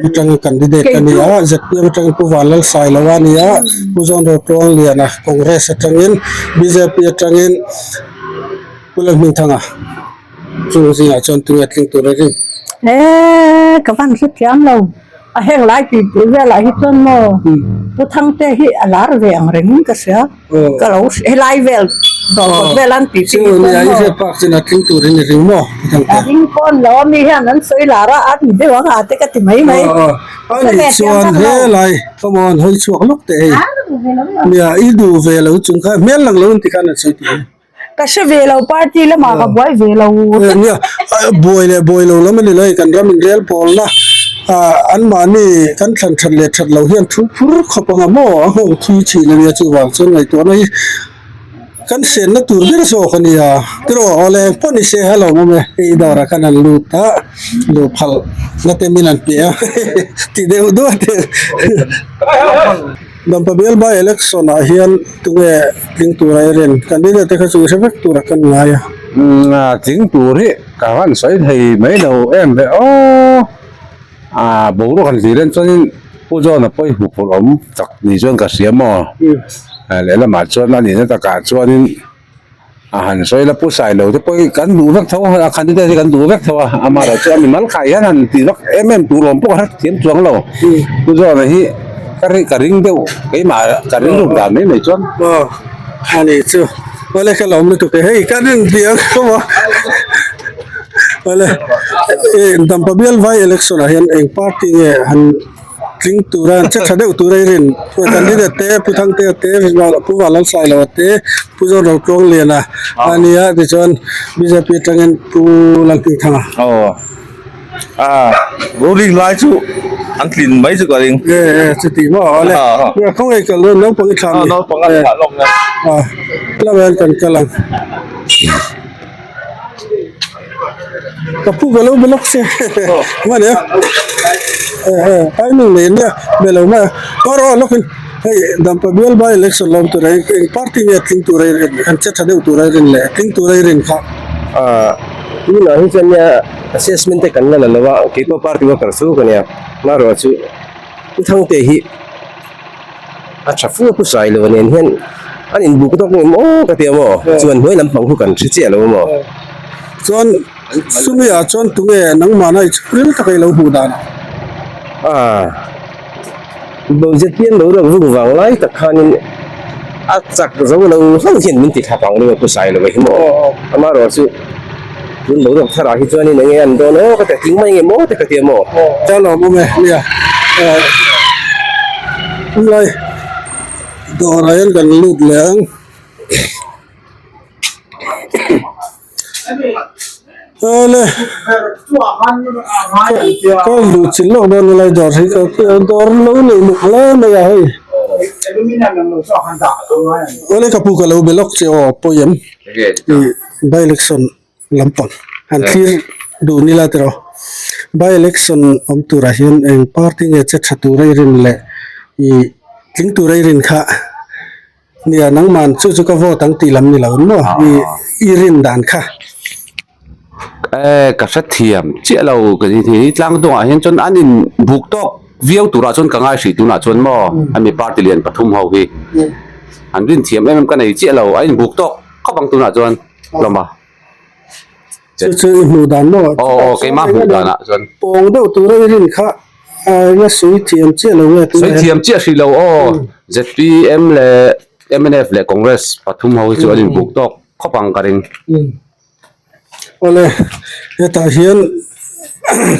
atang candidate a ni a, zpm atangin Pu Vanlalsailoa a ni a, Pu Zawn Rotluangliana Congress atangin bjp atangin Pu Lalhmingthanga chung zingah chuan tunge tling tur a ring. He ka van hre thiam lo a heng lai tih tih velah hi chuan maw Pu Thangte hi a lar ve ang rengin ka hria ka lo helai vel dawrkawt vel an tih tih hi chuan maw. Chu nia i hriat pak chin a tling turin i ring maw Pu Thangte. A ring pawn lo a mi hian an sawi lar a a ni deuh ang a te ka ti mai mai. A nih chuan helai come on hawi chhuak lawk teh hei nia i duh ve lo chung kha hmel lang lo in tikhan an sawi tih hi. Ka hre ve lo party lamah ka buai ve lo. Nia buai leh buai lo lam a ni lo hei kan ram inrel pawlna ah anmahni kan thlan that leh that lo hian thu phur khawp anga maw a nghawng thui thin a nia chuvang chuan ngaihtuahna hi kan senna tur ber zawk a nia tiraw awle engpawh ni se a lo awm e hei dawrah khan an lut a luh phalh na te min an pe a tih deuh duah te. Dampa bial by election ah hian tunge tling tur a i rin? Candidate te kha chu i hre vek tur a kan ngai a. Umm tling tur hi ka han sawi thei mai lo em ve aw. Ah boruak han hlir en chuanin Pu John-a pawh hi hmuh phurh awm tak ni chuan ka hria maw. Lehlamah chuan a nihna takah chuanin. A han sawi la pu Sailo te pawh hi kan duh vek tho a, a candidate hi kan duh vek tho a, amaherawh chu a mimal khai hian han tih vak em em tur awm pawh ka hre thiam chuang lo. Pu Zawna hi ka ri ka ring deuh keimah ka ring ruk dan mai mai chuan. Aw a nih chu awle ka lawm lutuk e hei ka rin biang khawp a awle e Dampa bial vai election ah hian eng party nge han Tling tura che tha deuh tura i rin candidate te Pu Thangtea te Pu Vanlalsailoa te Pu Zawrotluangliana a nia tichuan bjp atangin Pu Lalhmingthanga. Aw a ruling lai chu an tlin mai chu ka ring. E e chuti maw awle khawngaih kal dawn naupang i thlah mi. Naupang a thlah lawk nia. A lamah hian kan kal ang. Ka pu ka lo be lawk se hman e eh timing nei nia be lo mai a aw rawh lawk in hei dampa bial by election lawm tur a eng party nge tling tur a i rin an che tha deuh tur a i rin leh tling tur a i rin kha. Ah tunah hi chuan nia assessment te kan la la lo a keipawh party worker chu ka nia marawh chu Pu Thangte hi a tha fu a pu sai lo nen hian an inbuk tawk nge maw ka ti a maw chuan hnuai lampang khu kan hre chiah lo a maw. Chuan chumi ah chuan tunge nangmahna i chhuril tak a i lo hmuh dan ah? Ah Bozetian boruak vung vang lai tak khanin a chak zo lo hlauh hian min ti thla pang deuh a pu sai lo hi maw amaherawh chu tun boruak thar ah hi chuanin enge an dawn aw ka ti a tling mai nge maw te ka ti a maw. Chuan lawmawm e nia. Tunlai dawrah hian kan lut leh ang awle ka luh chilh lawk dawn helai dawr hi dawr lo nei muk hle mai a hei awle ka pu ka lo be lawk che aw pawi em by election. Lampang han thlir duh nila tiraw by election awm turah hian eng party nge che tha tura i rin leh ih tling tura i rin kha nia nangman chu chu ka vote ang tih lam ni lo maw ih i rin dan kha. Eh ka hrethiam chiah lo ka ti hi tlang dawngah hian chuan an in buk tawk viau turah chuan ka ngai hrih tunah chuan maw ami party lian pathum ho hi an rin thiam em em ka nei chiah lo a in buk tawk khawp ang tunah chuan. hlawm a. Chu chu i hmuh dan maw? Aw aw keimah hmuh dan ah chuan. Pawng deuh tura i rin kha a la sawi thiam chiah lo nge tunah Sawi hian? thiam chiah hrih lo aw. ZPM leh mnf leh Congress pathum ho hi chu an inbuk tawk khawp ang ka ring. Awle hetah hian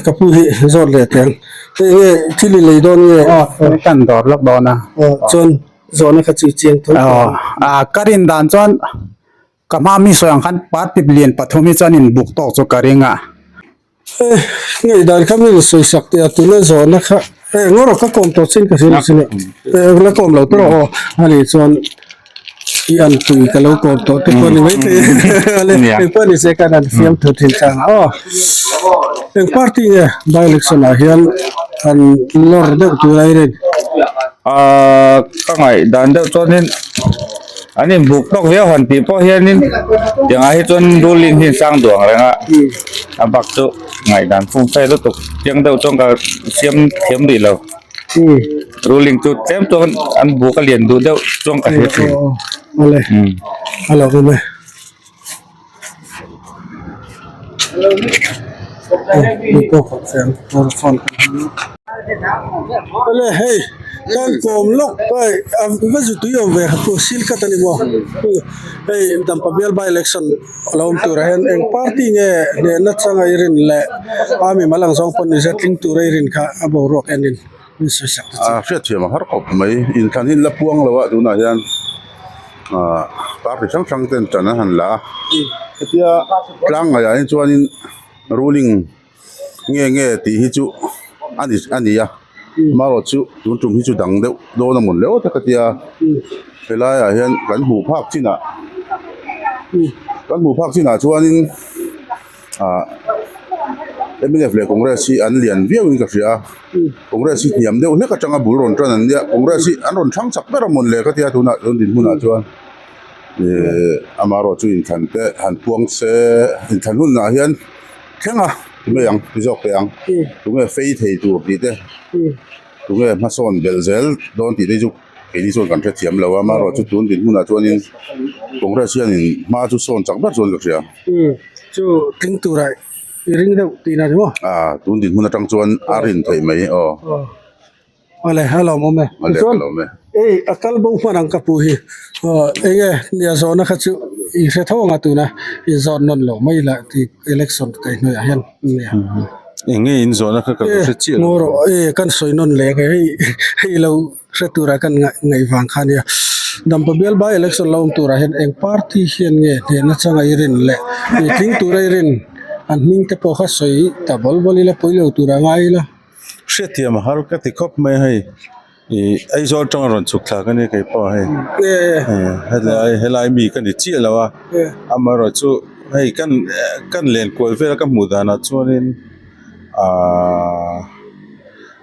ka pu hi zawt leh teh ang. Hei nge thil i lei dawn nge? Aw kan dawr lawk dawn a. Aw chuan zawhna kha chu i chiang tho. Aw ka rin dan chuan Ka hma mi sawi ang khan party lian pathum hi chuan in buk tawk chu ka ring a. Eh, ngaihdan kha min sawi sak teh a tuna zawhna kha eh ngaw rawh ka kawm tawh chin ka hria sin eh la kawm lo tawh aw ani chuan i an pui ka lo kawm tawh te pawh ni mai thei ale engpawh ni se khan an fiam thu thin chang a aw eng party nge by election ah hian an lawr deuh tur a i rin. Ah ka ngaihdan deuh chuanin. An inbuk tawk viau han tih pawh hianin tiangah hi chuan ruling hi sang duang reng a, a bak chu ngaihdan fumfe lutuk chiang deuh chuan ka siam thiam rih lo. Ruling chu tlem chuan an buk a lian duh deuh chuan ka hre thin. Awle a lo awm e. Awle hei kan kawm lawk hei a va zu tui awm ve kha sil khat a ni maw hei Dampa bial by election a lo awm turah hian eng party nge hnehna changa i rin leh a mimal ang zawng pawh ni se tling tura i rin kha a boruak enin min sawi sak ta che. A hriatthiam a har khawp mai inthlan hi la puang lo a tunah hian. Ahh party hrang hrang ten tan an han la a hetia tlang ngaiah hi chuanin ruling nge nge tih hi chu a ni a ni a amaherawh chu tun tum hi chu dang deuh dawn a mawn leuh tak a tia helaiah hian kan hmuh phak chinah kan hmuh phak chinah chuanin ah mnf leh congress hi an lian viau in ka hria a. Congress hi hniam deuh hlek atanga bul rawn tan an nia Congress hi an rawn thlang chak ber a mawn le ka tia tunah chuan dinhmunah chuan ihh amaherawh chu inthlan te han puang se inthlan hunah hian thleng a ti mai ang ti zawk teh ang tunge fei thei tur tih te tunge hmasawn belh zel dawn tih te chu keini chuan kan hrethiam lo a amaherawh chu tun dinhmunah chuanin Congress hianin hma chu sawn chak ber chuan ka hria. Chu tling turah I ring deuh tihna ni maw? Ah, tun dinhmun atang chuan a rin theih mai aw. Awle, a lawmawm e. Awle, ka lawm e. Ei, a kal bo hman ang ka pu hi. Aw, enge nia zawhna kha chu i hre tho anga tuna i zawt nawn loh mai la ti election kaihhnawih ah hian nia. Enge in zawhna kha ka lo hre chiah lo. Ngaw rawh, e kan sawi nawn leh ang e, hei hei lo hre tura kan ngaih vang kha nia. Dampa bial by election lo awm turah hian eng party hian nge hnehna changa i rin leh i tling tura i rin an hming te pawh kha sawi ta bawl bawl ila pawi lo tura ngai ila. Hriatthiam a har ka ti khawp mai hei ih Aizawl atanga rawn chhuk thlak a nia kei pawh hei helai helai mi ka ni chiah lo a amaherawh chu hei kan kan lenkual vel ka hmuh danah chuanin ahh.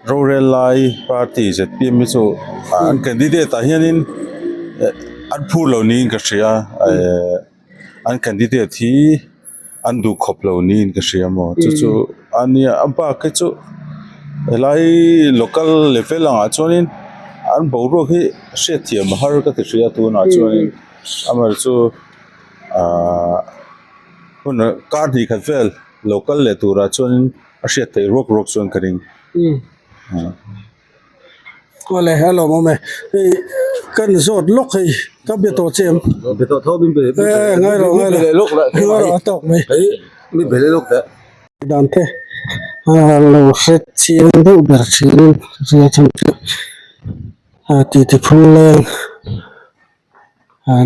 Rorel lai party zpm hi chu an candidate ah hianin an phur lo niin ka hria ehh an candidate hi an duh khawp lo niin ka hria maw chu chu a nia a bak hi chu helai local level ang ah chuanin an boruak hi hriatthiam a har ka ti hria tunah chuanin amaherawhchu chu ahh hun kar hnih khat vel local leh turah chuanin. A hriat theih ruak ruak chuan ka ring. Awle a lawmawm e. Hei kan zawt lawk hei ka be tawh che em? Be tawh tho min be Eh ngai rawh ngai rawh. Ngai rawh a tawk mai. Hei min be leh lawk teh. Dan te lo hre chiang deuh ber thin ria chhan chu titi phungleng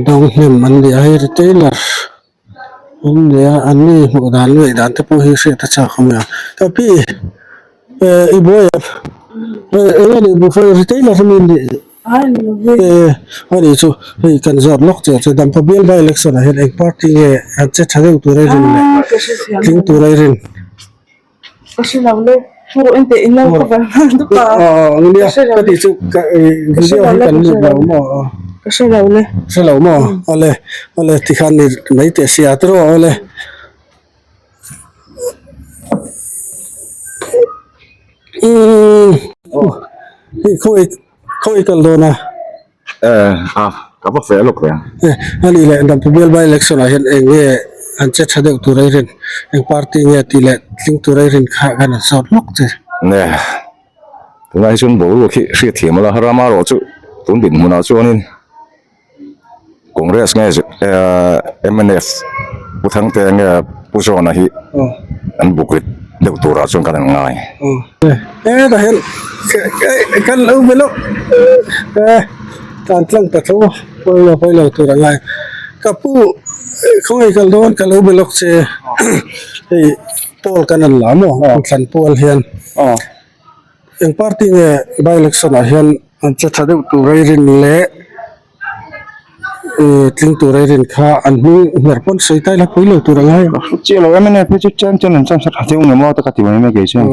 dawng hnem an ni a hei retailer. An ni a an ni hmuh dan ngaih dan te pawh hi hriat a chak awm e ka pi eh i buai em eh eng a nih buhfai retailer hi mi nih eh a nih chu hei kan zawt lawk che chu dampa bial by election ah hian eng party nge an che tha deuh tur a i rin leh tling tur a i rin. Ka hre lo le, thu rawh in teh in lo cover nghal dup a. Aw nia ka tih chu ka video hi kan lut lo maw. Ka hre lo le. Hre lo maw awle awle tikhan ni mai teh sia te rawh awle. Umm hei khawi khawi kal dawn a. Eh a ka va feh lawk ve ang. Eh a nih leh Dampa bial by election ah hian eng nge an che tha deuh tur a i rin eng party nge tih leh tling tur a i rin kha kan han sawt lawk che. Ne tunah hi chuan boruak hi hriat thiam a la rama erawh chu tun dinhmunah chuanin Congress nge mnf Pu Thangtea nge Pu Zawna hi an buk rit deuh turah chuan kan han ngai. Eh tah hian kan lo be lawk eh tan tlang ta tho pawi lo pawi lo tur a ngai ka pu khawngaih kal dawn ka lo be lawk che hei pawl kan an la maw thlan pual hian eng party nge by election ah hian an che tha deuh tur a i rin leh. Tling tur a rin kha an hming hmer pawn sawi ta ila pui lo tur a ngai. Ka hre chiah lo mnf hi chu chen chen an chance a tha deuh ngemaw te ka ti mai mai kei chuan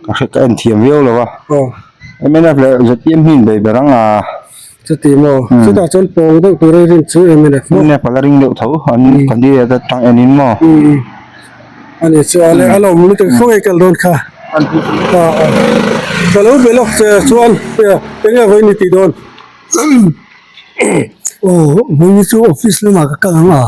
ka hre ka en thiam viau lo a mnf leh zpm hi in bei ber ang a. Chuti maw? Chutah chuan pawng deuh tur a rin chu mnf maw? Mnf a la ring deuh tho an candidate atang en in maw? Ani chu a le a lawm lutuk khawngaih kal dawn kha. Ka lo be lawk che chuan enge vawiin i tih dawn? Aw vawiin chu office lamah ka kal ang a.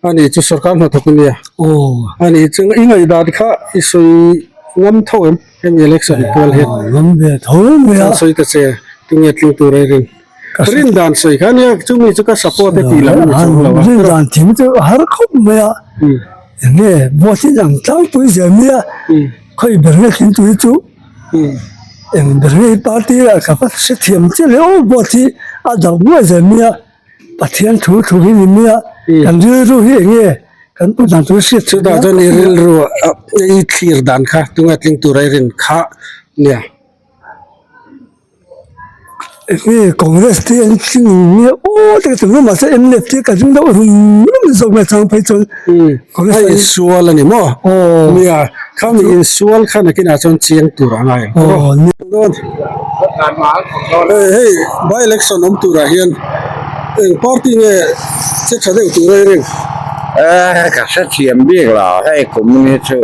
Ani chu sorkar hnathawk a nia. Aw. Ani chu i ngaihdan kha i sawi ngam tho em hemi election pual hian. Ngam ve tho mai a. Sawi ta che tunge tling tur a rin. Rin dan sawi kha nia chumi chu ka support e tih lam a ni chuang lo a. Rin dan thim chu a har khawp mai a. Enge vote hi ang tlangpui zel mai a. Khawi ber nge tling tur hi chu eng ber nge party ah ka va hrethiam chiah leh aw vote hi a dang nuai zel mai a. Pathian thu thu hi ni mai a, kan rilru hi eng nge kan pu dan tur hriat Chutah chuan i rilru i thlir dan kha tunge tling tura i rin kha nia. Eng nge Congress te an tling nge aw te ka ti mai mahse mnf te ka ring deuh rum rum zawk mai chang phei chuan Congress a insual a ni maw? Nia khami insual kha nakinah chuan chiang tur a ngai ang. Dawn. Hei by election awm turah hian eng party nge che tha deuh tur a i ring? Eh ka hrethiam bik lo hei kum hi chu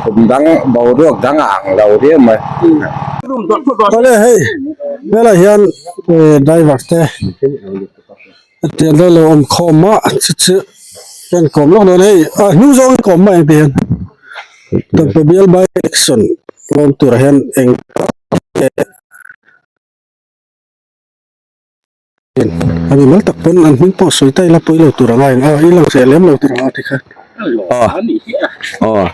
kum dang boruak dang a ang lo riau mai. Awle hei helai hian driver te tiang vel lo awm khawm a chu chu kan kawm lawk dawn hei a hnung zawng in kawm mai ang ti hian tawlhpahrit bial by election awm turah hian eng a ni mal tak pawn an hming pawh sawi ta ila pawi lo tur anga eng a i lang hreh lem lo tur anga ti kha aw aw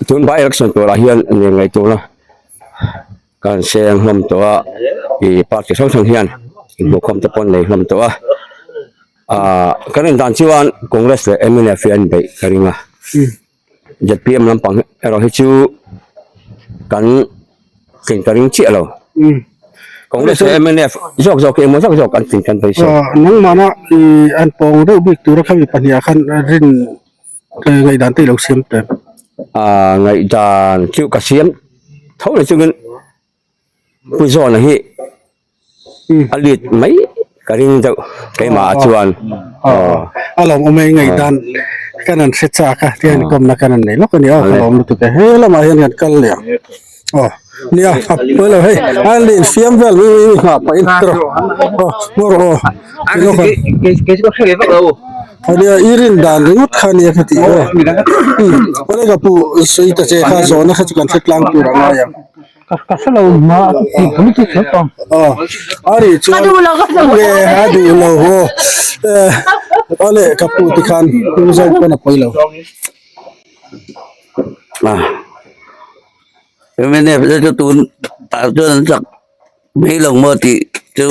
tun by election turah hian ngaihtuahna Kan seng hlawm tawh a, ih party hrang hrang hian inhmuhkhawm te pawh an nei hlawm tawh a, ah kan en dan chuan Congress leh mnf hi an beih ka ring a, zpm lampang erawh hi chu kan tlin ka ring chiah lo, Congress leh mnf zawk zawk hi emaw zawk zawk an tlin kan beisei. Nangmahna ih an pawng deuh bik tura khami pahniha khan rin ngaihdan te i lo siam tep. Ah ngaihdan chu ka siam tho leh chungin Pu Zawna hi a lead mai ka ring deuh keimah ah chuan aw a lawm awm e ngaihdan kan han hre chak a tihian kawmna kan han nei lawk a ni aw ka lawm lutuk e he lamah hian kan kal leh ang aw nia a pawi lo hei a leh fiam vel mai mai nghah pah in tawh aw ngaw rawh aw. Ania i rin dan ringawt kha ania ka tih aw. Awle ka pu sawi ta che kha zawhna kha chu kan hre tlang tur a ngai ang. Ka hre lo ma ti politic hlep ang. Aw a ri chuan nge a duh lo aw. Awle ka pu ti khan hnung zawng pawn a pawi lo. Mnf te chu tun ah chuan an chak Mai lo maw tih chu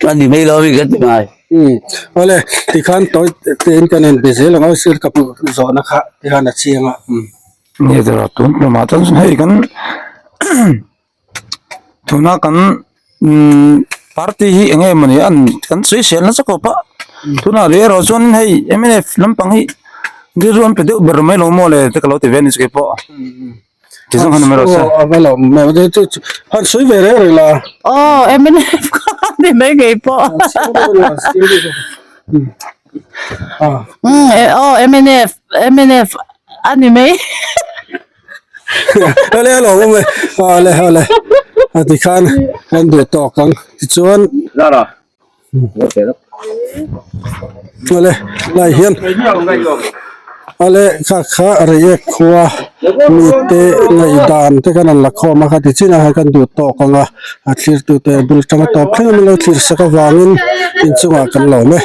a ni mai lo ami ka ti ngai. Umm awle tikhan tawi tein kan en be zel ang a sir ka hmuh zawhna kha tikhan a chiang a umm. Ni tura tun lamah chuan hei kan tuna kan umm party hi eng nge mawni an kan sawisel nasa khawp a tunah leh erawh chuan hei mnf lampang hi rilru an pe deuh ber mai lo maw le te ka lo ti ve a ni chu keipawh. Han sawi ve reng reng la. Aw mnf kha ni mai ngei pawh. Aw mnf mnf a ni mai. Ale a lawm awm e ale ale a tikhan kan duh tawk ang tichuan Ale lai hian ale kha kha reiek khua mite ngaihdan te khan an la khawm a kha ti chin a kan duh tawk ang a a thlir tu te bul tanga tawp thleng a min lo thlir sak avangin inchungah kan lawm e.